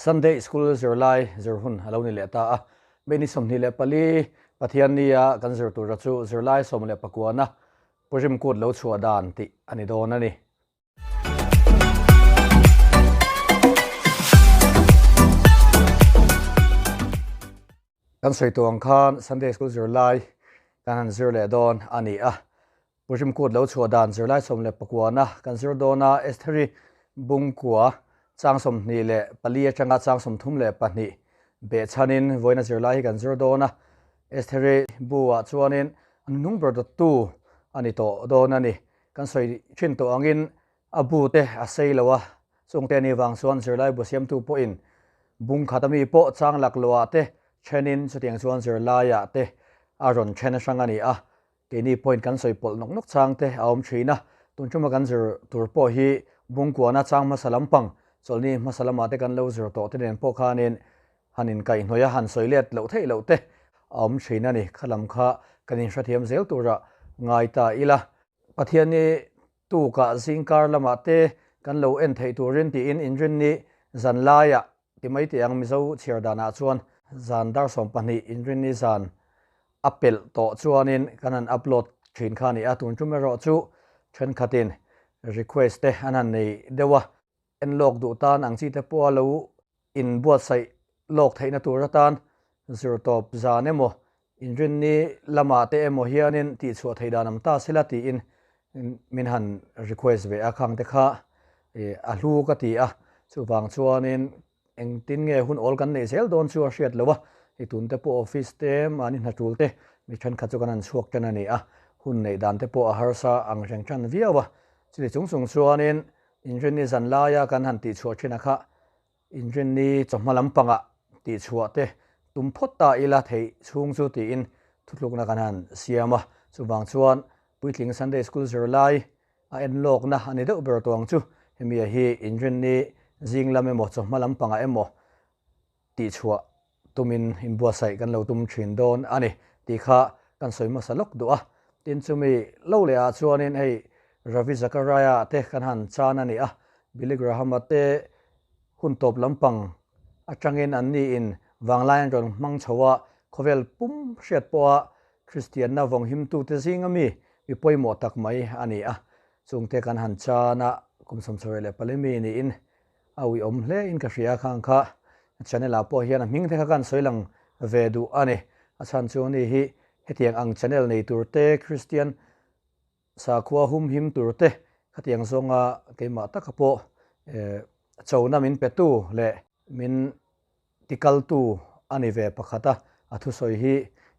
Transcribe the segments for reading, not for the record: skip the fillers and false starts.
Sunday School zirlai zir hun a lo ni leh ta a. May ni 24 Pathiannia kan zir tura chu zirlai 19 na Purim kut lo chhuah dan tih a ni dawn a ni. Kan sawi tawh ang khan Sunday School zirlai kan han zir leh dawn a ni a. Purim kut lo chhuah dan zirlai 19 na kan zir dawn a, Estheri Bungkua chang 24 atanga chang 32 behchhanin vawiina zirlai hi kan zir dawn a. Estheri bu ah chuanin a hnung ber dawttu a ni tawh dawn a ni. Kan sawi thin tawh angin a bu te a sei lo a, chungte ni vang chuan zirlai bu siamtu pawhin bung khat ami pawh chang lak loah te thenin chutiang chuan zirlaiah te a rawn then hrang a ni a. Keini point kan sawi pawlh nawk nawk chang te a awm thin a, tun tuma kan zir tur pawh hi Bungkuana chang hmasa lampang, chawlhni hmasa lamah te kan lo zir tawh te nen pawh khanin han inkaihhnawih a, han sawi let loh theih loh te a awm thin a ni. Kha lam kha kan inhrethiam zel tura ngai ta ila. Pathianni tukah zingkar lamah te kan lo en theih turin tiin inrinni zan laiah ti mai teh ang Mizo chhiar danah chuan zan dar 12 inrinni zan a pelh tawh chuanin kan han upload thin kha a ni a, tun tum erawh chu thenkhatin request te an han nei deuh a, en lawk duh tan ang chi te pawha lo inbuatsaih lawk theihna tur atan zirtawp zan emaw inrinni lamah te emaw hianin tihchhuah theih dan awm ta sela tiin min han request ve a, khang te kha a hlu ka ti a, chuvang chuanin Engtin nge hun awl kan neih zel dawn chu a hriat lo a, i tun te pawh office te mahni hna tul te mi thenkhat chu kan han chhuak tan a ni a, hun neih dan te pawh a harsa ang reng tan viau a. Chumi chung chung chuanin inrinni zan laia kan han tihchhuah thin a kha inrinni chawhma lampangah tihchhuah te tum phawt ta ila theih chhung chu tiin thutlukna kan han siam a, chuvang chuan puitling Sunday School zirlai A en lawkna a ni deuh ber tawh ang chu. Hemi a hi inrinni zing lam emaw chawhma lampangah emaw tihchhuah tumin inbuatsaih kan lo tum thin dawn a ni tih kha kan sawi hmasa lawk duh a. Tin chumi lo leh ah chuanin hei Ravi Zachariah te kan han chan a ni a, Billy Graham-a te hun tawp lampang atangin an niin vanglai an rawn hmang chho a, khawvel pum hriat pawha Kristianna vawng himtute zinga mi mi pawimawh tak mai a ni a, chungte kan han chan a, kum 74 mi niin a uiawm hle in ka hria khang kha channel ah pawh hian a hming te kha kan sawi lang ve duh a ni. A chhan chu ni hi hetiang ang channel nei tur te Kristian sakhua hum him tur te khatiang zawnga keimah taka pawh chona min petu leh min Tikaltu a ni ve pakhat a, a thusawi hi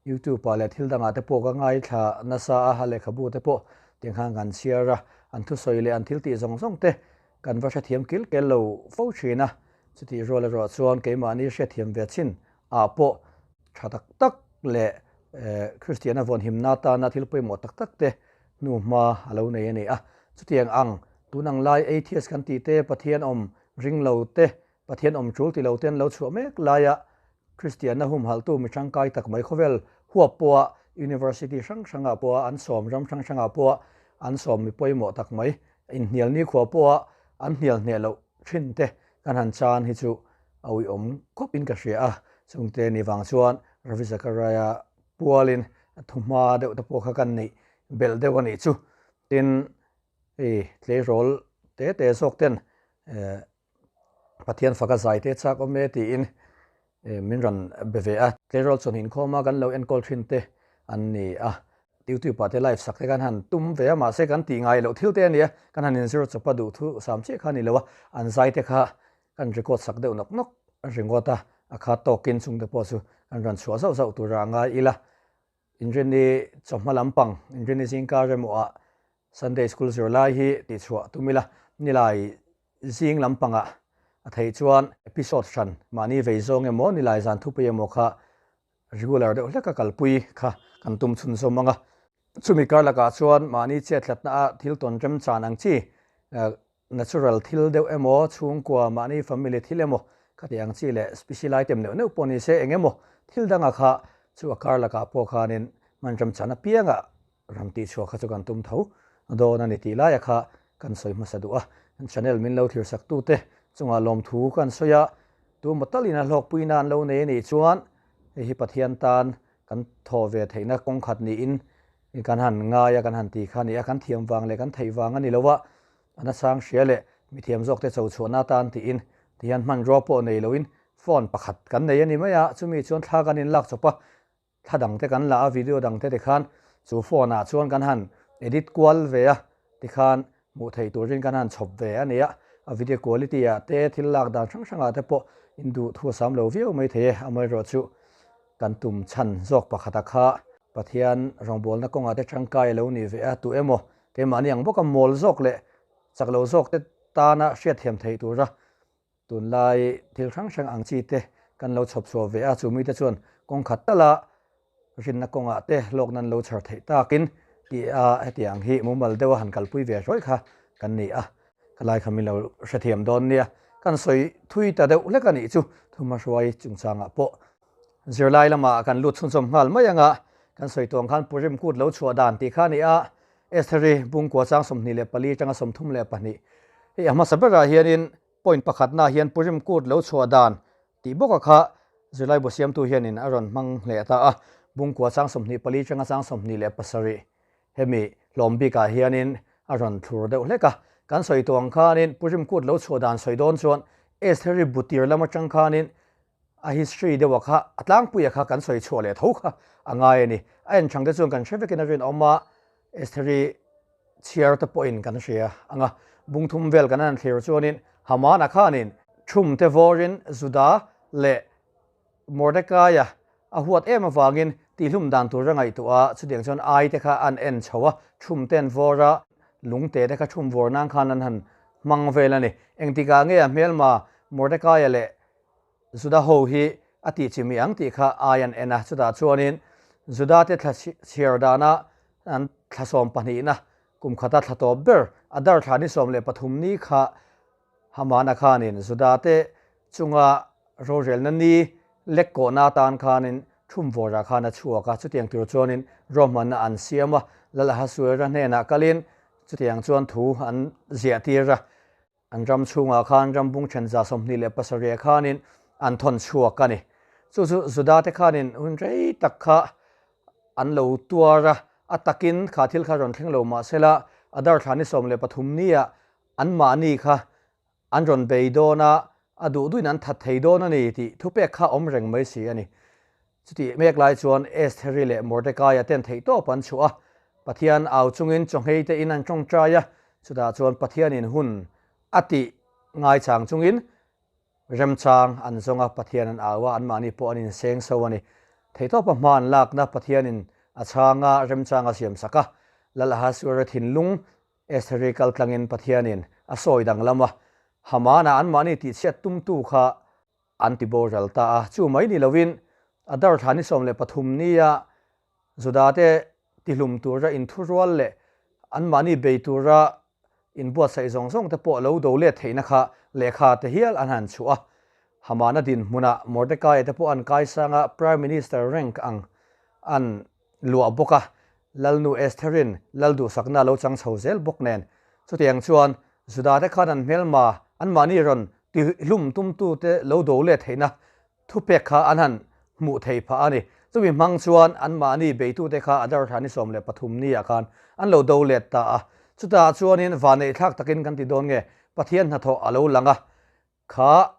YouTube ah leh thil dangah te pawh ka ngaithla nasa a, a lehkhabu te pawh tiang khan kan chhiar a, an thusawi leh an thil tih zawng zawng te kan va hrethiam kil kel lo fo thin a, chutih rual erawh chuan keimahni hriatthiam ve chin ah pawh tha tak tak leh Kristiana vawnhimna atana thil pawimawh tak tak te hnu hma a lo nei a ni a, chutiang ang tun ang lai atheist kan tih te Pathian awm ring lo te Pathian awm tul ti lo ten lo chhuah mek laia Kristianna humhalhtu mi tangkai tak mai khawvel huap pawha University hrang hrangah pawha an sawm ram hrang hrangah pawha an sawm mi pawimawh tak mai inhnial nikhua pawha an hnial hneh loh thin te kan han chan hi chu a uiawm khawp in ka hria a, chungte ni vang chuan Ravi Zachariah pualin thuhma deuh te pawh kha kan neih belh deuh a nih chu. Tin, hei tleirawl te te zawk ten Pathian faka zai te chak awm e tiin min rawn be ve a. Tleirawl chawhnih inkhawma kan lo enkawl thin te an ni a. YouTube ah te live sak te kan han tum ve a, mahse kan tih ngai loh thil te a ni a, kan han inzir chawp a duh thu sam chiah kha a ni lo a, an zai te kha kan record sak deuh nawk nawk ringawt a, a kha tawkin chung te pawh chu kan rawn chhuah zauh zauh tura a ngai ila. Inrinni chawhma lampang, Inrinni zingkar emaw ah Sunday School zirlai hi tihchhuah tum ila, nilai zing lampangah a theih chuan episode hran mahni vei zawng emaw nilai zan thupui emaw kha regular deuh hleka kalpui kha kan tum chhunzawm ang a. Chumi kar lakah chuan mahni chet hlatna a thil tawn remchan ang chi natural thil deuh emaw chhungkua mahni family thil emaw khati ang chi leh special item neuh neuh pawh ni se eng emaw thil danga kha chu a kar lakah pawh khanin hman remchan apiangah Ram tihchhuah kha chu kan tum tho dawn a ni tih laia kha kan sawi hmasa duh a, channel min lo thirsak tute chungah lawmthu kan sawi a, Tumaw talin a hlawkpui nan lo nei a nih chuan hei hi Pathian tan kan thaw ve theihna kawng khat niin kan han ngai a, kan han ti kha a ni a, kan thiam vang leh kan theih vang a ni lo a, a nasang hria leh mithiam zawk te cho chhuahna atan tiin tihian hmanrua pawh nei loin phone pakhat kan nei a ni mai a, chumi chuan thla kan inlak chawp a, Thla dangte kan la a, video dangte tikhan chu phone ah chuan kan han edit kual ve a, tikhan hmuh theih turin kan han chhawp ve a ni a, a video quality ah te thil lak dan hrang hrang ah te pawh in duh thu a sam lo viau mai thei e, amaherawh chu kan tum chhan zawk pakhat a kha Pathian rawngbawlna kawngah te tangkai a lo nih ve a, tu emaw keimahni ang bawka mawl zawk leh chak lo zawk te tana hriatthiam theih tura Tunlai thil hrang hrang ang chi te kan lo chhawp chhuah ve a, chu mite chuan kawng khat tala rinna kawngah te hlawk nan lo chhar theih takin tih a hetiang hi mumal deuha han kalpui ve hrawih kha kan ni a, khalai kha min lo hrethiam dawn nia, kan sawi thui ta deuh hlek a nih chu Thumahruai chungchangah pawh zirlai lamah kan lut chhunchawm nghal mai anga kan sawi tawng khan Purim kut lo chhuah dan tih kha a ni a, Estheri bungkua chang 24 atanga 32 hei a hmasa berah hianin point pakhatnaah hian Purim kut lo chhuah dan tih bawka kha zirlai bu siamtu hianin a rawn hmang hleh ta a, bungkua chang 24 atanga chang 27 hemi hlawm bikah hianin a rawn thlur deuh hlek a. Kan sawi tawh ang khanin Purim kut lo chhuah dan sawi dawn chuan Estheri bu tir lam atang khanin A history deuha kha, a tlangpuia kha kan sawi chhuah leh tho kha a ngai a ni. A enchhang te chuan kan hre vekin a rinawm a, Estheri chhiar te pawhin kan hria ang a. Bung thum vel kan han thlir chuanin Hamana khanin Thum te vawrin Juda leh Mordekaia a huat em avangin tihlum dan tur a ngaihtuah a, chutiang chuan Ai te kha an en chho a, Thum te an vawr a, lungte te kha Thum vawr nan khan an han hmang vel a ni. Engtikah nge a hmelma Mordekaia leh Juda ho hi a tih chimih ang tih kha ai an en a, chutah chuanin Juda te thla chhiar dana an thla sawm pahnihna kum khata thla tawp ber Adar thla ni 13 ni kha Hamana khanin Juda te chunga rorelna ni lek kawhna atan khanin Thumvawrah khan a chhuak a, chutiang tur chuanin ruahmanna an siam a, Lal Ahasuera hnenah kalin chutiang chuan thu an ziah tir a. An ram chhungah khan ram bung then 27 khanin an thawn chhuak a ni. Chu chu Juda te khanin hun rei tak kha an lo tuar a, a takin kha thil kha rawn thleng lo mah sela Adar thla ni 13 nia anmahni kha an rawn bei dawn a, a duh duhin an that thei dawn a ni tih thupek kha awm reng mai si a ni. Chutih mek lai chuan Estheri leh Mordekaia ten theihtawp an chhuah a, Pathian au chungin chawnghei te in an tawngtai a, chutah chuan Pathianin hun a tih ngaichang chungin remchang an zawng a, Pathian an au a, anmahni pawh an inseng so a ni. Theihtawpa hma an lakna Pathianin a chhang a, remchang a siamsak a, Lal Ahasuera thinlung Estheri kaltlangin Pathianin a sawi danglam a, Hamana anmahni tihchhiat tumtu kha An ti boral ta a, chu mai ni loin Adar thla ni 13 nia Judate tihlum tura inthurual leh anmahni bei tura inbuatsaih zawng zawng te pawh lo do let theihna kha lehkha te hial an han chhuah a. Hamana dinhmunah Mordekaia te pawh an kaisang a, Prime Minister rank ang an luah bawk a, Lalnu Estherin Lal duhsakna a lo chang chho zel bawk nen. Chutiang chuan Judate khan an hmelma anmahni rawn tihlum tumtute lo do let theihna thupek kha an han hmuh thei phah a ni. Chumi hmang chuan anmahni beitute kha Adar thla ni 13 niah khan an lo do let ta a. Chutah chuanin vaneihthlak takin kan ti dawn nge Pathian hnathawh a lo lang a, kha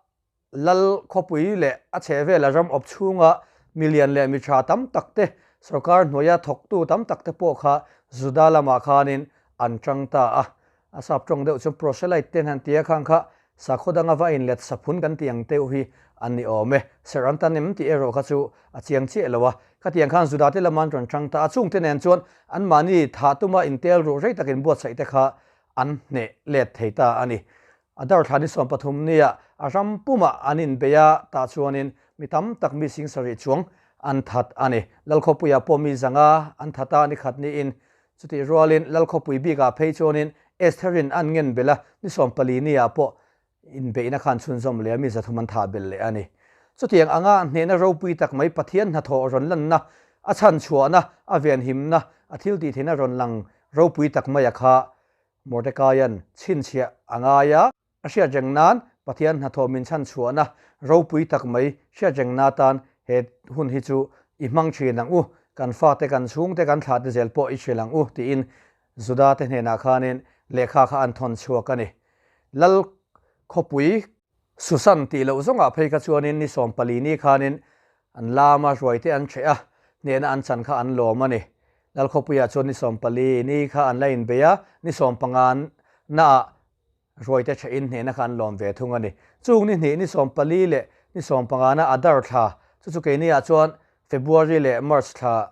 Lal khawpui leh a chhehvela ram awp chhunga milian leh mi tha tam tak te, sorkar hnuaia thawktu tam tak te pawh kha Juda lamah khanin an tang ta a. A sap tawng deuh chu proselyte te han tia khang kha sakhaw danga va inlet saphun kan tih ang deuh hi an ni awm e. Serh an tan em tih erawh kha chu a chiang chiah lo a. Khatiang khan Juda te lama an rawn tang ta a, chungte nen chuan anmahni thah tuma intel ruh rei takin buatsaih te kha an hneh let thei ta a ni. Adar thla ni 13 nia a ram pumah an inbei a, tah chuanin mi tam tak mi sing sarih chuang an that a ni. Lalkhawpuiah pawh mi zanga an that a, ni khat niin. Chutih rualin Lalkhawpui bikah phei chuanin Estherin an ngen belh a, ni 14 niah pawh inbeihna khan chhunzawm leh a, mi 300 an thah belh leh a ni. Chutiang anga hnehna ropui tak mai Pathian hnathawh rawn lanna, a chhanchhuahna, a venhimna, a thiltihtheihna rawn lang ropui tak maia kha Mordekaia'n chhinchhiah a ngai a, a hriat reng nan Pathian hnathawh min chhanchhuahna ropui tak mai hriatrengna atan he hun hi chu i hmang thin ang u, kan fate, kan chhungte, kan thlahte zel pawh i hrilh ang u tiin Juda te hnenah khanin lehkha kha an thawn chhuak a ni. Lal khawpui Susan tih loh zawngah phei kha chuanin ni 14 ni khanin an lama ruaite an hreh a, hnehna an chan kha an lawm a ni. Lal khawpuiah chuan ni 14 ni kha an la inbei a, ni 15 naah ruaite ṭhehin hnehna kha an lawm ve thung a ni. Chung ni hnih, ni 14 leh ni 15 na Adar thla, chu chu keiniah chuan February leh March thla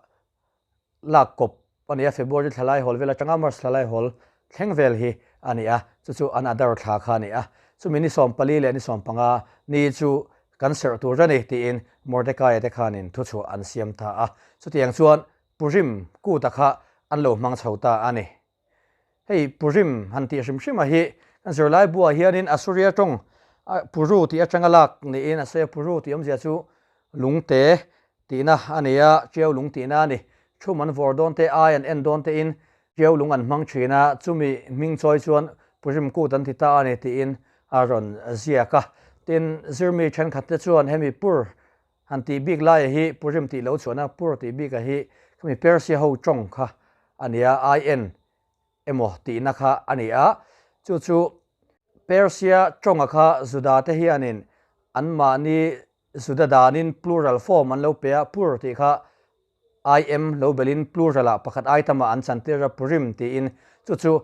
lak kawp a ni a, February thla lai hawl vel atanga March thla lai hawl thleng vel hi a ni a, chu chu an Adar thla kha a ni a. Chumi ni 14 leh ni 15 ni chu kan serh tur a ni tiin Mordecai-a te khanin thuchhuah an siam ta a. Chutiang chuan Purim kuta kha an lo hmang chho ta a ni. Hei Purim han tih hrim hrim a hi kan zirlai buah hianin Asuria tawng Puru tih atanga lak niin a sawi a, Puru tih awmzia chu lungte tihna a ni a, tiau lung tihna a ni. Thum an vawr dawn te, ai an en dawn tein tiau lung an hmang thin a, chumi hming chawi chuan Purim kut an ti ta a ni tiin a rawn ziak a. Tin, zirmi thenkhat te chuan hemi Pur han tih bik laia hi Purim tih lo chhuahna Pur tih bika hi khami Persia ho tawng kha a ni a, IN emaw tihna kha a ni a, chu chu Persia tawnga kha Juda te hianin anmahni Juda danin plural form an lo pe a, Pur tih kha IM lo belin plural ah pakhat ai tamah an chantir a, Purim tiin chu chu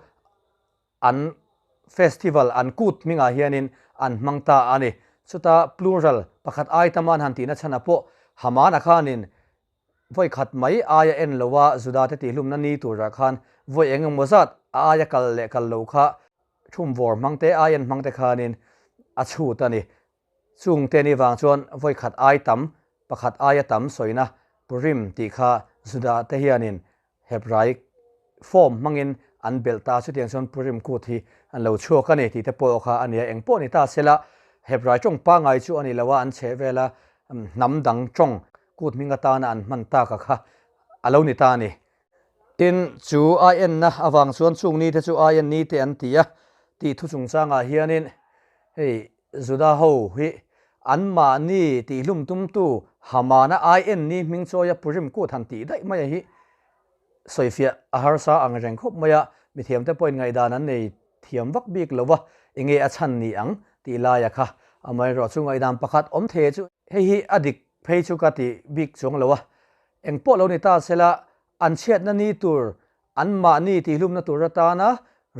an festival, an kut hmingah hianin an hmang ta a ni. Chuta plural pakhat ai tama an han tihna chhanah pawh Hamana khanin vawi khat mai aia en loa Judate tihlumna ni turah khan vawi eng emaw zat a aia kal leh kal lo kha thumvawr hmangte, aien hmangte khanin a chhut a ni. Chungte ni vang chuan vawi khat ai tam, pakhat aia tam sawina Purim tih kha Judate hianin Hebraik form hmangin an belh ta a, chutiang chuan Purim kut hi an lo chhuak a ni tih te pawh kha a ni a, eng pawh ni ta sela Hebrai tawng pangngai chu a ni lo a, an chheh vela hnam dang tawng kut hming atana an hman taka kha a lo ni ta a ni. Tin, chu ai enna avang chuan chung ni te chu ai en ni te an ti a tih thu chungchangah hianin hei Juda ho hi anmahni tihhlum tumtu Hamana ai en ni hming chawia Purim kut han tih daih mai a hi sawifiah a harsa ang reng khawp mai a, mithiamte pawhin ngaihdan an nei thiam vak bik lo va, enge a chhan ni ang tih laia kha amaherawh chu ngaihdan pakhat awm thei chu hei hi a dik phei chu ka ti bik chuang lo a, eng pawh lo ni ta sela an chhiatna ni tur anmahni tihhlumna tur atana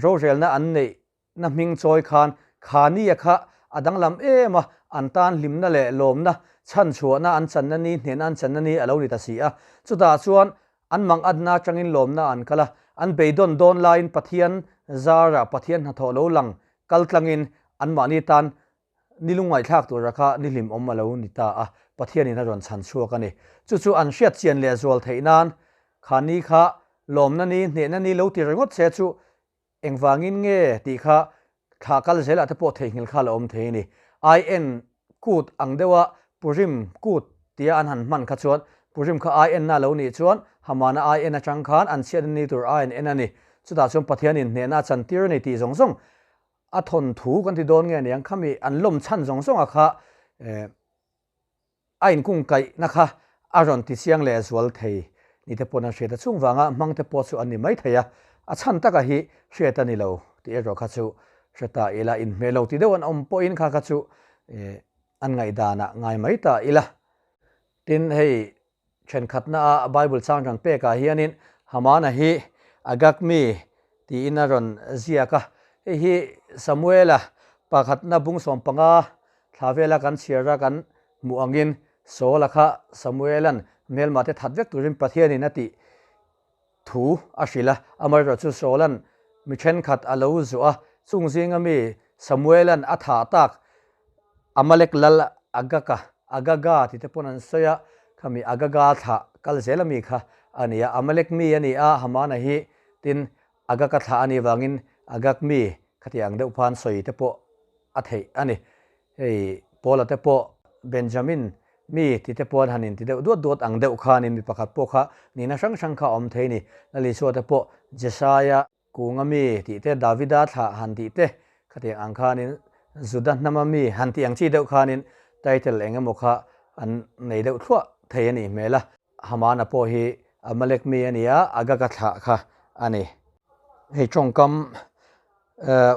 rorelna an neih Na hming chawi khan Khania kha a danglam em a, an tan hlimna leh lawmna, chhanchhuahna an channa ni, hnehna an channa ni a lo ni ta si a. Chutah chuan an mang atna atangin lawmna an kal a, an beidawn dawn laiin Pathian zara Pathian hnathawh lo lang kal tlangin anmahni tan ni lungngaihthlak tura kha ni hlimawm a lo ni ta a, Pathianin a rawn chhan chhuak a ni. Chu chu an hriat chian leh zual theih nan Khani kha lawmna ni, hnehna ni lo ti ringawt se chu Engvangin nge tih kha thlah kal zelah te pawh theihnghilh kha la awm thei a ni. IN kut ang deuha Purim kut tia an han hman kha chuan Purim kha IN na lo nih chuan Hamana IN atang khan an chhiatna ni tur IN en a ni. Chutah chuan Pathianin hnehna a chantir a ni tih zawng zawng a thawnthu kan ti dawn nge aniang khami an lawm chhan zawng zawnga kha A inkungkaihna kha a rawn ti chiang leh zual thei ni te pawn an hriat a, chung vanga hmang te pawh chu an ni mai thei a, a chhan taka hi hriat a ni lo tih erawh kha chu hre ta ila, inhmeh lo ti deuh an awm pawhin kha kha chu an ngaihdanah ngai mai ta ila. Tin, hei Thenkhatna a Bible chang rawn pekah hianin Hamana hi Agag mi tiin a rawn ziak a. Hei hi Samuela pakhatna bung 15 thla vela kan chhiar a kan hmuh angin Saula kha Samuela'n hmelmah te that vek turin Pathianin a tih thu a hrilh a. Amaherawhchu chu Saula'n mi thenkhat a lo zuah a, chung zinga mi Samuela'n a thah tak Amalek lal Agaka, Agaga tih te pawn an sawi a, khami Agaga thlah kal zel ami kha a ni a, Amalek mi a ni a, Hamana hi tin Agaka thlah a nih vangin Agag mi khati ang deuh phan sawi te pawh a theih a ni. Hei Paula te pawh Benjamin mi tih te pawh an han inti deuh duat duat ang deuh khanin mi pakhat pawh kha nihna hrang hrang kha a awm thei a ni. Lalisua te pawh Jesaia Kunga mi tih te, Davida thlah han tih te, khatiang ang khanin Juda hnama mi han tih ang chi deuh khanin title eng emaw kha an nei deuh thluah thei a nih hmel a. Hamana pawh hi Amalek mi a ni a, Agaga thlah kha a ni. Hei tawngkam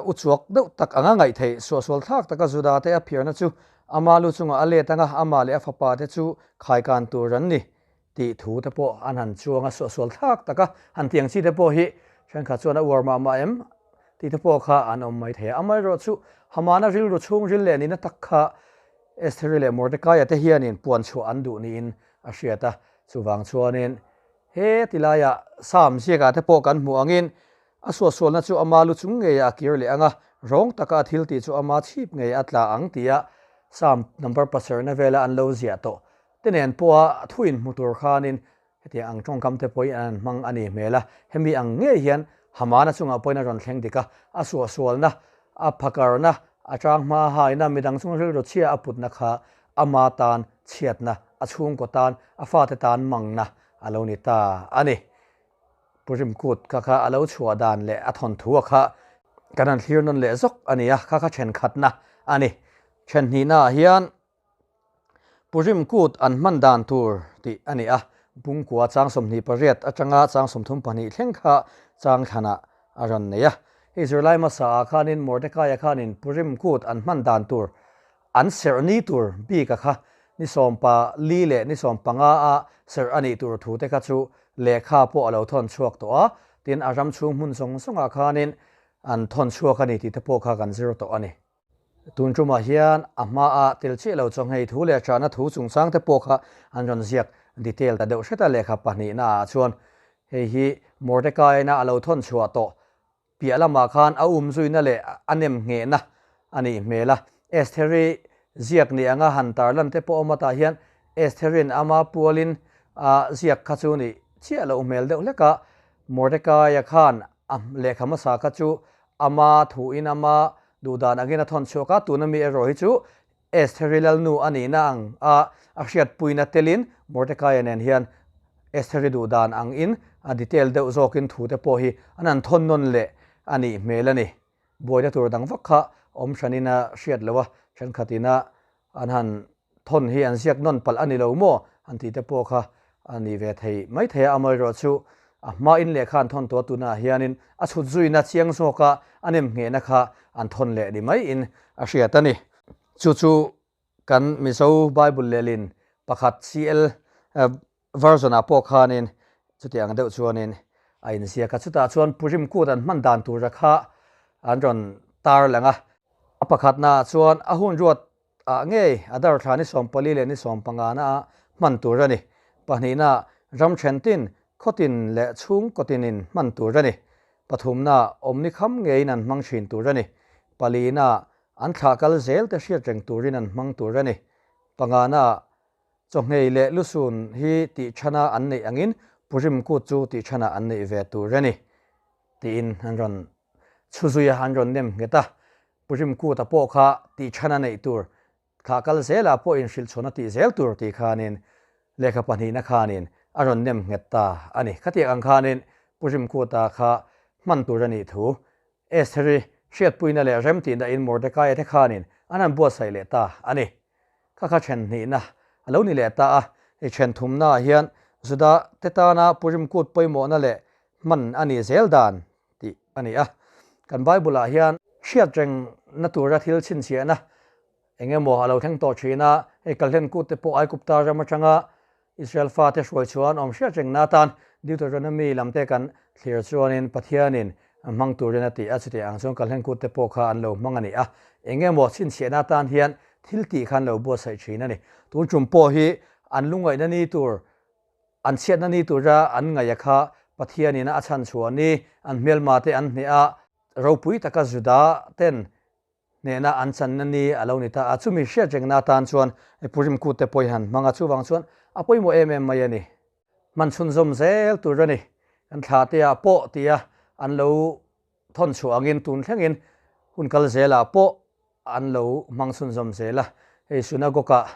uchuak deuh tak anga ngaih theih suahsual thlak taka Juda te a phiarna chu ama lu chungah a let anga amah leh a fapa te chu khaikan tur an ni tih thu te pawh an han chuang a, suahsual thlak taka han tiang chi te pawh hi thenkhat chuan a uar mah mah em tih te pawh kha an awm mai thei a. Amaherawh chu Hamana rilru chhungril leh nihna tak kha Estheri leh Mordekaia te hianin puan chhuah an duh niin a hriat a, chuvang chuanin he ti laiah Sam ziakah te pawh kan hmuh angin a suahsualna chu ama lu chung ngeiah a kir leh ang a, rawng taka a thil tih chu ama chhip ngei a tla ang tia Sam number pasarihna vela an lo ziah tawh te nen pawha thu inhmu tur khanin Hetiang ang tawngkam te pawhin an hmang a nih hmel a, hemi ang ngei hian Hamana chungah pawhin a rawn thleng dik a, a suahsualna, a phakarna, a tang hma haina, midang chung rilru chhia a putna kha ama tan chhiatna, a chhungkaw tan, a fate tan mangna a lo ni ta a ni. Purim kut kha kha a lo chhuah dan leh a thawnthu a kha kan han thlir nawn leh zawk a ni a, kha kha thenkhatna a ni. Thenhnihnaah hian Purim kut an hman dan tur tih a ni a, Bungkua chang 28 atanga chang 32 thleng kha chang thlanah a rawn nei a. Hei zirlai hmasa ah khanin Mordekaia khanin Purim kut an hman dan tur an serh ni tur bika kha ni 14 leh ni 15 a serh a nih tur thu te kha chu lehkha pawh a lo thawn chhuak tawh a, tin a ram chhung hmun zawng zawngah khanin an thawn chhuak a ni tih te pawh kha kan zir tawh a ni. Tun tumah hian a hmaa tel chiah lo chawnghei thu leh ṭahna thu chungchang te pawh kha an rawn ziak detail ta deuh hret a, lehkha pahnihna ah chuan hei hi Mordecai-na a lo thawn chhuah tawh piah lamah khan a um zuina leh a nem nghehna a nih hmel a. Estheri ziak ni anga han tarlan te pawh awm atah hian Estherin ama pualin a ziak kha chu nih chiah loh hmel deuh hlek a, Mordecai-a khan a lehkha hmasa kha chu ama thuin ama duhdan angin a thawn chhuak a, tuna mi erawh hi chu Estheri lalnu a nihna ang a a hriatpuina telin Mordekaia nen hian Estheri duhdan angin a detail deuh zawkin thu te pawh hi an han thawn nawn leh a nih hmel a ni. Buaina tur dang vak kha awm hranin a hriat loh a, thenkhatin a An han thawn hi an ziak nawn palh a ni lo maw? An tih te pawh kha a ni ve thei mai thei a, amaherawh chu a hmain lehkha an thawn tawh tunah hianin a chhut zuina chiang zawka a nem nghehna kha an thawn leh ni maiin a hriat a ni. Chu chu kan Mizo Bible lehlin pakhat CL version ah pawh khanin chutiang deuh chuanin a inziak a, chutah chuan Purim kut an hman dan tura kha an rawn tar lang a. A pakhatna ah chuan a hun ruat ah ngei a dar thla ni 14 leh ni 15 na ah hman tur a ni. Pahnihna ah ram then tin, khaw tin leh chhungkaw tinin hman tur a ni. Pathumna ah awmni kham ngeiin an hmang thin tur a ni. Palina ah an thlah kal zel te hriat reng turin an hmang tur a ni. Pangana ah Chawhmei leh lusun hi tih thana an neih angin Purim kut chu tih thana an neih ve tur a ni, tiin an rawn chhu zui a, an rawn nem nghet a. Purim kuta pawh kha tih thana neih tur, thlah kal zelah pawh inhrilhchhawn a tih zel tur tih khanin lehkha pahnihna khanin a rawn nem nghet ta a ni. Khatiang ang khanin Purim kuta kha hman tur a nih thu Estheri hriatpuina leh remtihna in Mordekaia te khanin an han buatsaih leh ta a ni. Kha kha then hnihna a lo ni leh ta a, hei then thumnaah hian Juda te tana Purim kut pawimawhna leh hman a nih zel dan tih a ni a. Kan Bible-ah hian hriatrengna tura thil chhinchhiahna Eng emaw a lo thleng tawh thin a, hei Kalhlen kut te pawh Aigupta ram atanga Israel fate hruai chuan awm hriat rengna atan Deuteronomy lam te kan thlir chuanin Pathianin hmang turin a ti a, chutiang ang chuan Kalhlen kut te pawh kha an lo hmang a ni a, eng emaw chhinchhiahna atan hian thil tih kha an lo buatsaih thin a ni. Tun tum pawh hi an lungaihna ni tur, an chhiatna ni tura an ngaih a kha Pathianin a chhanchhuah ni, an hmelma te an hneh a, ropui taka Juda ten Hnehna an channa ni a lo ni ta a, chumi hriat rengna atan chuan Purim kut te pawh hi han hmang a, chuvang chuan a pawimawh em em mai a ni. Hman chhunzawm zel tur a ni. Kan thla te ah pawh tia an lo thawn chhuah angin tun thlengin hun kal zelah pawh an lo hmang chhunzawm zel a, hei synagogue ah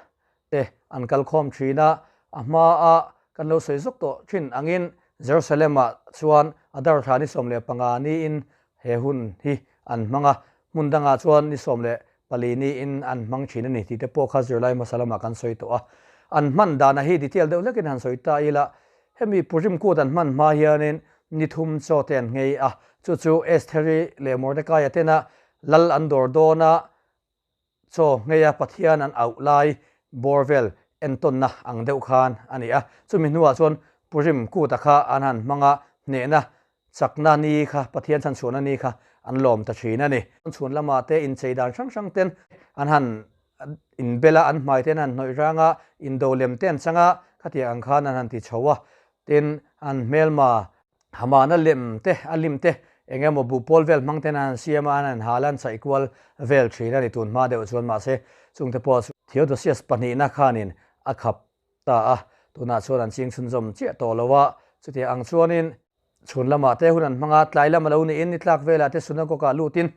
te an kal khawm thin a, a hmaa kan lo sawi zawk tawh thin angin Jerusalem-ah chuan Adar thla ni 15 niin he hun hi an hmang a, hmun dangah chuan ni pali niin an hmang thin a ni tih te pawh kha zirlai hmasa lamah kan sawi tawh a. An hman dana hi detail deuh hlekin han sawi ta ila, hemi Purim kut an hman hma hianin ni thum chaw te an nghei a, chu chu Estheri leh Mordekaia tena lal an dawr dawn a, chaw ngheia Pathian an auh lai bawr vel entawnna ang deuh khan a ni a. Chumi hnuah chuan Purim kuta kha an han hmang a, hnehna chakna ni kha, Pathian chhanchhuahna ni kha an lawm ta thin a ni. Chhun lamah te inchei dan hrang hrang ten an han inbel a, an hmai te an han hnawih rang a, indo lem te an chang a, khatiang ang khan an han ti chho a. Tin, an hmelma Hamana lem te, a lim te, eng emaw buh pawl vel hmang ten an han siam a, an han hal a, an chaih kual vel thin a ni tun hma deuh chuan. Mahse, chungte pawh chu Theodosius pahnihna khanin a khap ta a, tunah chuan an ching chhunzawm chiah tawh lo a. Chutiang ang chuanin chhun lamah te hun an hmang a, tlai lam a lo niin ni tlak velah te synagogue-ah lutin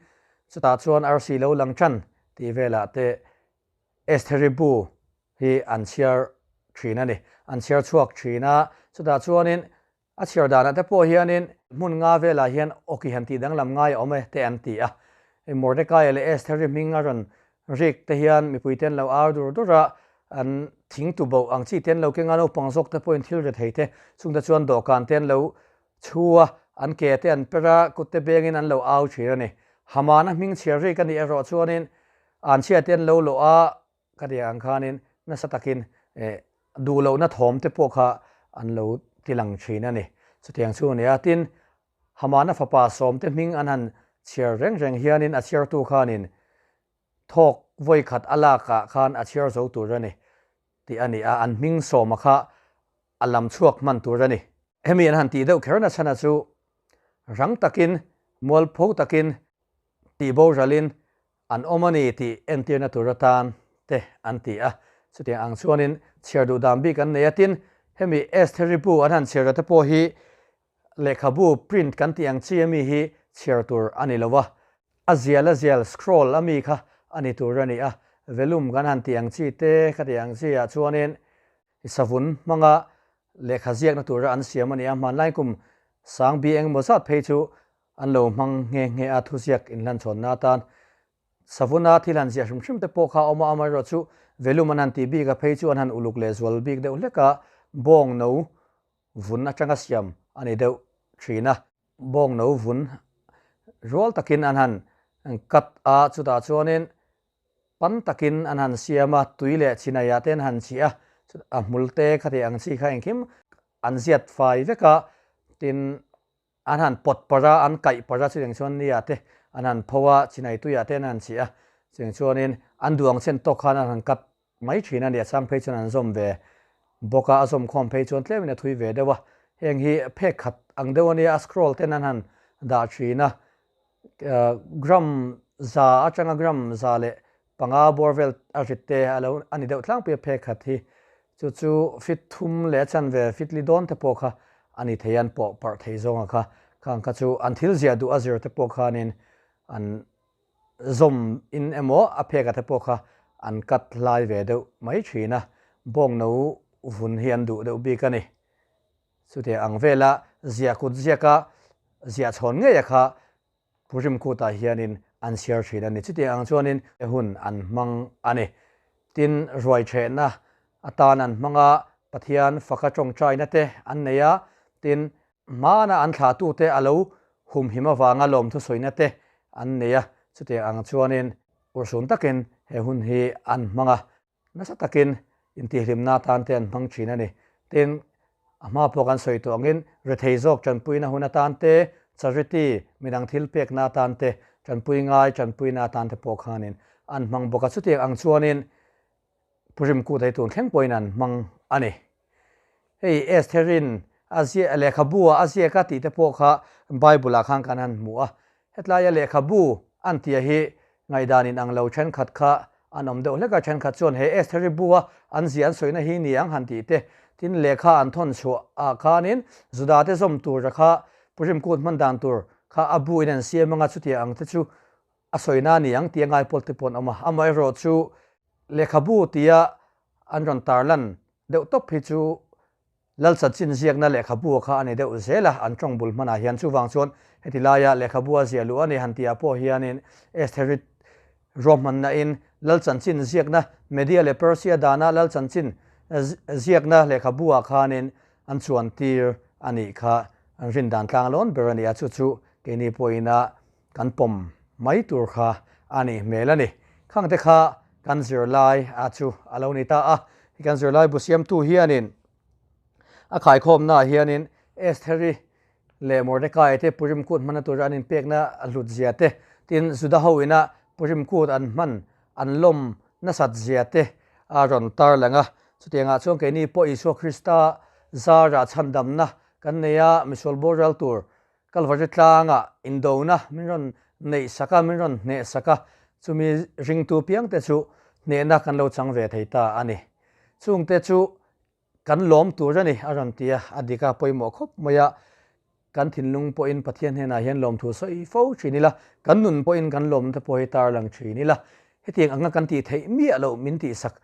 chutah chuan arsi lo lang tan tih velah te Estheri bu hi an chhiar thin a ni. An chhiar chhuak thin a, chutah chuanin a chhiar danah te pawh hianin hmun nga velah hian awki han tih danglam ngai a awm e te an ti a. Mordekaia leh Estheri hming a rawn rik te hian mipuite an lo au dur dur a, an thing tu boh ang chi te an lo keng a, naupang zawk te pawhin thil ri thei te chungte chuan dawhkan te an lo chhu a, an ke te an per a, kut te bengin an lo au thin a ni. Hamana hming chhiar rik a nih erawh chuanin Anchhia te an lo lawh a, ka ti ang khanin nasa takin duh lohna thawm te pawh kha an lo ti lang thin a ni. Chutiang chu a ni a, tin, Hamana fapa sawmte hming an han chhiar reng reng hianin a chhiartu khanin thawk vawi khat a lakah khan a chhiar zo tur a ni tih a ni a, an hming sawma kha a lam chhuak hman tur a ni. Hemi an han tih deuh kher nachhana chu rang takin, mualpho takin tih boralin an awm a ni tih entirna tur atan te an ti a. Chutiang ang chuanin chhiar duh dan bik an nei a, tin, hemi Estheri bu an han chhiar te pawh hi lehkhabu print kan tih ang chi ami hi chhiar tur a ni lo a, a zial a zial scroll ami kha a ni tur a ni a, vellum kan han tih ang chi te kha tih ang chi ah chuanin savun hmanga lehkha ziakna tura an siam a ni a, hmanlai kum sang bi engemaw zat phei chu An lo hmang nghe nghe a, thuziak inhlanchhawnna atan Savuna thil han ziah hrim hrim te pawh kha a awm a, amaherawhchu Velum an han tih bik a phei chu an han uluk leh zual bik deuh hlek a, bawng no vun atanga siam a ni deuh thin a. Bawng no vun rual takin an han cut a, chutah chuanin pan takin an han siam a, tui leh chinaiah te an han chih a, a hmul te khati ang chi kha engkim an ziat fai vek a, tin An han pawt parh a, an kaih parh a, chutiang chuan nia te an han pho a, chinai tuiah te an han chih a, chutiang chuanin an duh ang chen tawk khan an han cut mai thin a ni, a chang phei chuan an zawm ve bawk a, a zawm khawm phei chuan tlemin a thui ve deuh a, heng hi phek khat ang deuh a nia, a scroll ten an han dah thin a, gram za atanga gram za leh Panga bawr vel a rit te a lo a ni deuh tlangpui a phek khat hi. Chu chu fit thum leh a chanve fit li dawn te pawh kha a ni thei a, an pawh parh thei zawnga kha. Khang kha chu an thil ziah duh a zir te pawh khanin an zawm in emaw a phek a te pawh kha an cut hlai ve deuh mai thin a, bawng no vun hi an duh deuh bik a ni. Chutiang ang vela ziah kut ziaka ziah chhawn ngei a kha Pu Rimkutah hianin an chhiar thin a ni. Chutiang ang chuanin hun an hmang a ni. Tin, ruaichhehna atan an hmang a, Pathian faka tawngtaina te an nei a, tin, hmana an thlahtute a lo humhim avanga lawmthusawina te an nei a. Chutiang ang chuanin urhsun takin he hun hi an hmang a. Nasa takin intihhlimna atan te an hmang thin a ni. Tin, a hma pawh kan sawi tawh angin rethei zawk tanpuina hun atan te, charity, midang thil pekna atan te, tanpui ngai tanpuina atan te pawh khanin an hmang bawk a. Chutiang ang chuanin Pu Rimkut ei tun thleng pawhin an hmang a ni. Hei Estherin a ziah lehkhabu a a ziak a tih te pawh kha Bible ah khan kan han hmu a. Hetlaia lehkhabu an tia hi ngaihdan in ang lo thenkhat kha an awm deuh hlek a, thenkhat chuan he Estheri bu a an ziah an sawina hi ni ang han tih te, tin lehkha an thawn chhuah ah khanin Juda te zawm tur a kha Purim kut hman dan tur kha a bu in an siam anga chutiang ang te chu a sawina a ni ang tih a ngai pawl te pawh an awm a. Amaherawhchu lehkhabu tia an rawn tarlan deuh tawp hi chu Lal chanchin ziakna lehkhabu kha a ni deuh zel a, an tawng bul hmanah hian. Chuvang chuan heti laia lehkhabu a ziah luh a ni han tihah pawh hianin Estheri Ruahmanna in Lal chanchin ziakna Media leh Persia dana Lal chanchin ziakna lehkhabu ah khanin an chuan tir a nih kha an rin dan tlang lawn ber a ni a, chu chu keini pawhin a kan pawm mai tur kha a nih hmel a ni. Khang te kha kan zirlai a chu a lo ni ta a, hei kan zirlai bu siamtu hianin a khaikhawmna ah hianin Estheri leh Mordecai te Purim kut hmanna tura an inpekna a hlut zia te, tin Juda ho ina Purim kut an hman an lawm nasat zia te a rawn tarlang a. Chutiangah chuan keini pawh Isua Krista zarah chhandamna kan nei a, misual boral tur Kalvari tlangah indona min rawn neih sak a, min rawn hneh sak a, chumi ringtu piangte chu hnehna kan lo chang ve thei ta a ni. Chungte chu Kan lawm tur a ni, a rawn ti a, a dik a pawimawh khawp mai a, kan thinlung pawhin Pathian hnenah hian lawmthu sawi fo thin ila, kan nun pawhin kan lawmte pawh hi tarlang thin ila, hetiang anga kan tih theih miah loh min tihsak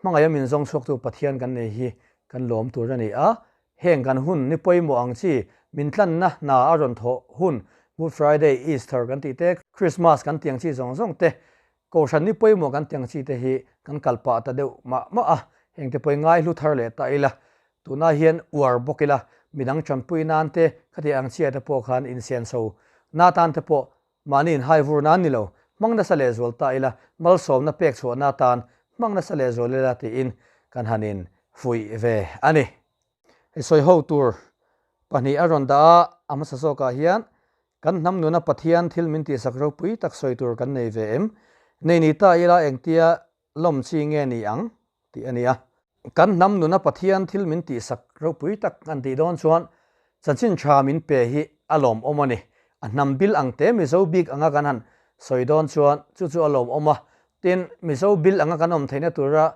hmangaih a min zawng chhuaktu Pathian kan nei hi kan lawm tur a ni a, heng kan hun ni pawimawh ang chi min tlanna hna a rawn thawh hun Good Friday, Easter kan tih te, Christmas kan tih ang chi zawng zawng te Kohhran ni pawimawh kan tiang chi te hi kan kal pah ta deuh mah mah a, heng te pawhin ngai hlu thar leh ta ila, tunah hian uar bawk ila, midang tanpui nan te khati ang chhia te pawh khan insian chho na tan te pawh mahni inhai vur nan ni lo, hmang nasa leh zual ta ila, malsawmna pek chhuahna atan hmang nasa leh zual ila tiin kan han in fuih ve a ni. Hei sawi ho tur pahnih a rawn dah a, a hmasa zawkah hian Kan hnam nuna Pathian thil min tihsak ropui tak sawi tur kan nei ve em? Nei ni ta ila engtia lawm chi nge ni ang? tih a ni a. Kan hnam nuna Pathian thil min tihsak ropui tak an tih dawn chuan chanchin tha min pe hi a lawmawm a ni. A hnam bil ang te Mizo bik anga kan han sawi dawn chuan chu chu a lawmawm a. Tin, Mizo bil anga kan awm theihna tura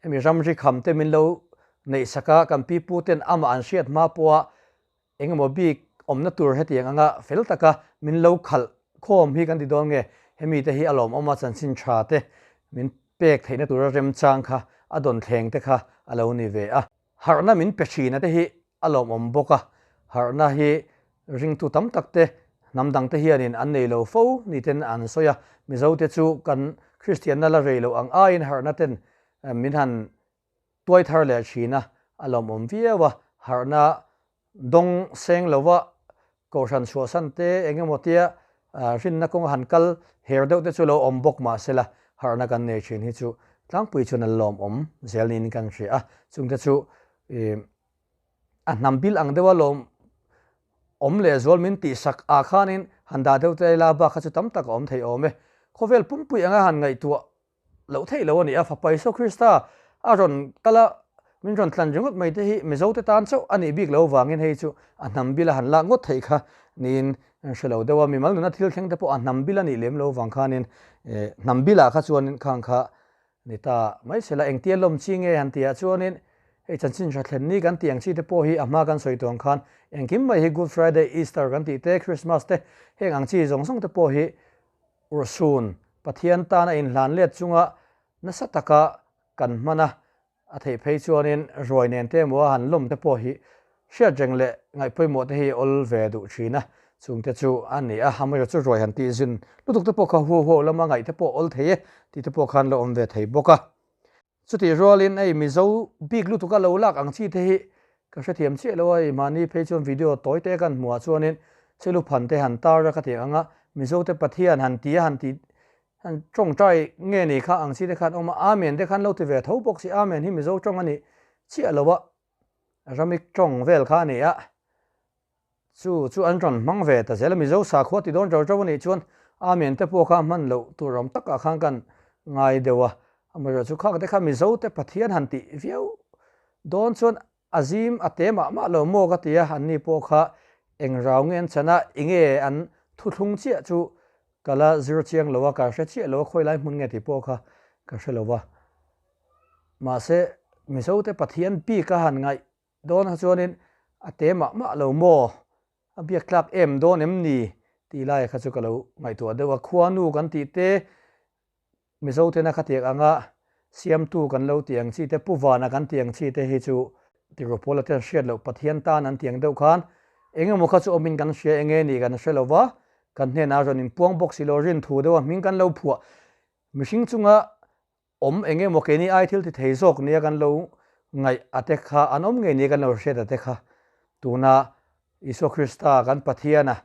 hemi ramri kham te min lo neihsak a, kan pipu ten amah an hriat hma pawha Engemaw bik awmna tur hetiang anga fel taka min lo khalh khawm hi kan ti dawn nge? Hemi te hi a lawmawm a, chanchin tha te min pek theihna tura remchang kha a dawn thleng te kha a lo ni ve a. Harhna min pe thina te hi a lawmawm bawk a, harhna hi ringtu tam tak te hnam dang te hianin an nei lo fo ni ten an sawi a, Mizo te chu kan Kristianna la rei loh ang aiin harhna ten min han Tuai thar leh thina a lawmawm viau a, harhna dawng seng lova kohhran chhuahsan te eng emaw tia rinna kawnga han kal her deuh te chu lo awm bawk mah sela harhna kan nei thin hi chu tlangpui chuan a lawmawm zel niin kan hria a, chungte chu a hnam bil ang deuha lawm awm leh zual min tihsak ah khanin han dah deuh te ila bak kha chu tam tak a awm thei awm e. Khawvel pumpui anga han ngaihtuah loh theih lo a ni a, Fapa Isua Krista a rawn kal a, min rawn tlan ringawt mai te hi Mizo te tan chauh a nih bik lo vangin hei chu a hnam bil a han lak ngawt theih kha niin an hre lo deuh a, mimal nuna thil thleng te pawh a hnam bil a nih lem lo vang khanin hnam bilah kha chuanin khang kha ni ta mai se la, engtia lawm chi nge han tihah chuanin hei chanchin tha thlen ni kan tih ang chi te pawh hi a hma kan sawi tuang khan engkim mai hi Good Friday, Easter kan tih te, Christmas te heng ang chi zawng zawng te pawh hi Urhsun, Pathian tan a inhlan let chunga nasa taka kan hman a, a theih phei chuanin ruai nen te emaw a han lawm te pawh hi hriat reng leh ngaihpawimawh te hi awl ve duh thin a, chungte chu a ni a, amaherawh chu ruai han tih zin lutuk te pawh kha huau huau lama ngaih te pawh awl thei e tih te pawh khan la awm ve thei bawk a. Chutih rualin hei Mizo bik lutuk a lo lak ang chi te hi ka hrethiam chiah lo a, hei mahni phei chuan video tawi te kan hmuh ah chuanin Seluphan te han tar a ka tih ang a, Mizo te Pathian han ti a han ti han tawngtai nge ni kha ang chi te khan awm a, Amen te khan lo ti ve tho bawk si, Amen hi Mizo tawng a nih chiah lo a, Aramik tawng vel kha a ni a. Chu chu an rawn hmang ve ta zel a, Mizo sakhua ti dawn rau rau a nih chuan Amen te pawh kha hman loh tur awm takah khan kan ngai deuh a, amaherawh chu khak te kha Mizo te Pathian han tih viau dawn chuan a zim a te mah mah lo maw ka ti a, anni pawh kha eng rau nge an chan a, enge an thuthlung chiah chu ka la zir chiang lo a, ka hre chiah lo a, khawi lai hmun nge tih pawh kha ka hre lo va. Mahse Mizo te Pathian bik a han ngaih Dawn kha chuanin a te mah mah lo maw? A biak tlak em dawn em ni? tih lai kha chu ka lo ngaihtuah deuh a. Khuanu kan tih te, Mizo tena khatiak anga siamtu kan lo tih ang chi te, Pu Vana kan tih ang chi te hi chu Tirhkoh Paula ten hriat loh Pathian tan an tih ang deuh khan eng emaw kha chu awmin kan hria eng nge nih kan hre lo va. Kan hnenah rawn inpuang bawk si lo, rin thu deuha hming kan lo phuah. Mihring chunga awm eng emaw keini ai thil ti thei zawk nia kan lo ngaih a te kha an awm ngei nia kan lo hriat a te kha tuna Isua Krista kan Pathiana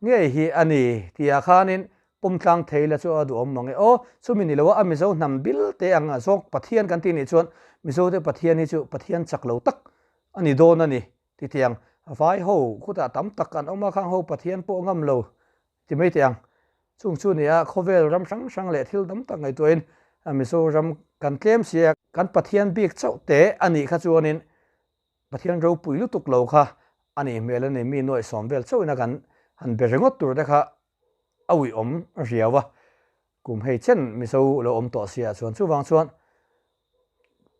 ngei hi a ni tihah khanin pawm tlang thei la chu a duhawm mang e. Aw, chumi ni loa a Mizo hnam bil te ang a zawk Pathian kan tih nih chuan Mizote Pathian hi chu Pathian chak lo tak a ni dawn a ni ti tiang vai ho khutah tam tak an awm a, khang ho Pathian pawh ngam lo Ti mai teh ang. Chung chu nia khawvel ram hrang hrang leh thil tam tak ngaihtuahin Mizoram kan tlem si a, kan Pathian bik chauh te a nih kha chuanin Pathian ropui lutuk lo kha a nih hmel a ni, mi nuaih sawm vel chauhin a kan han be ringawt tur te kha a uiawm riau a, kum hei chen Mizo lo awm tawh si ah chuan chuvang chuan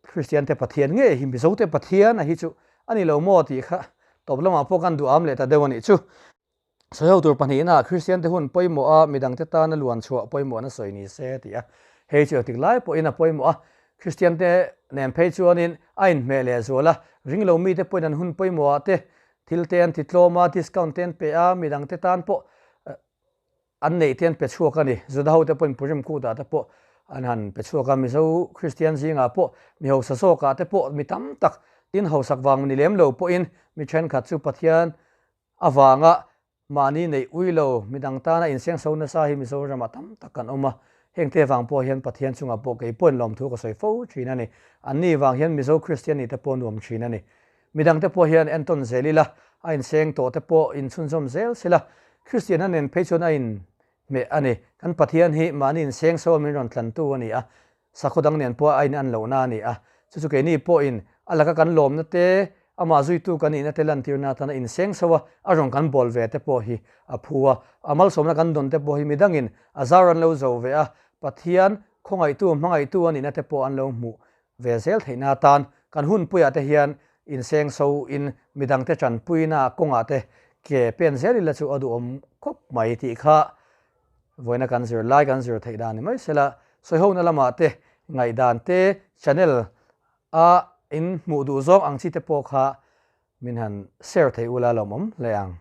Kristian te Pathian ngei hi Mizo te Pathian a hi chu a ni lo maw tih kha tawp lamah pawh kan duham leh ta deuh a nih chu. Sawiho tur pahnihna Kristian te hun pawimawh a, midangte tana luan chhuah pawimawhna sawi ni se ti a. Hei chu engtik lai pawhin a pawimawh a, Kristian te nen phei chuanin a inhmeh leh zual a, ringlo mite pawhin an hun pawimawhah te thil te an ti tlawm a, discount te an pe a, midangte tan pawh an neih te an pe chhuak a ni. Juda hote pawhin Purim kutah te pawh an han pe chhuak a, Mizo Kristian zingah pawh mi hausa zawkah te pawh mi tam tak tin hausak vang ni lem lo pawhin mi thenkhat chu Pathian Avanga mahni neih ui lo midang tana insengso nasa hi Mizoramah tam tak kan awm a, hengte vang pawh hian Pathian chungah pawh kei pawhin lawmthu ka sawi fo thin a ni. Anni vang hian Mizo Kristian nih te pawh nuam thin a ni. Midangte pawh hian entawn zel ila, a inseng tawh te pawh inchhunzawm zel sela, Kristianna nen phei chuan a inhmeh a ni. Kan Pathian hi mahni insengso a min rawn tlantu a ni a, Sakhaw dang nen pawh a in an lohna a ni a, chu chu keini pawhin a laka kan lawmna te, amah zuitu kan nihna te lantirna atana inseng so a, a rawn kan bawl ve te pawh hi a phu a. A malsawmna kan dawn te pawh hi midangin a zar an lo zo ve a, Pathian khawngaihtu, hmangaihtu a nihna te pawh an lo hmuh ve zel theihna atan kan hunpuiah te hian inseng so in midangte tanpuina kawngah te ke pen zel ila chu a duhawm khawp mai tih kha Vawiina kan zir lai kan zir theih dan ni mai sela, sawihona lamah te ngaihdan te channel a in hmuh duh zawng ang chi te pawh kha min han share thei ula lawmawm hle ang.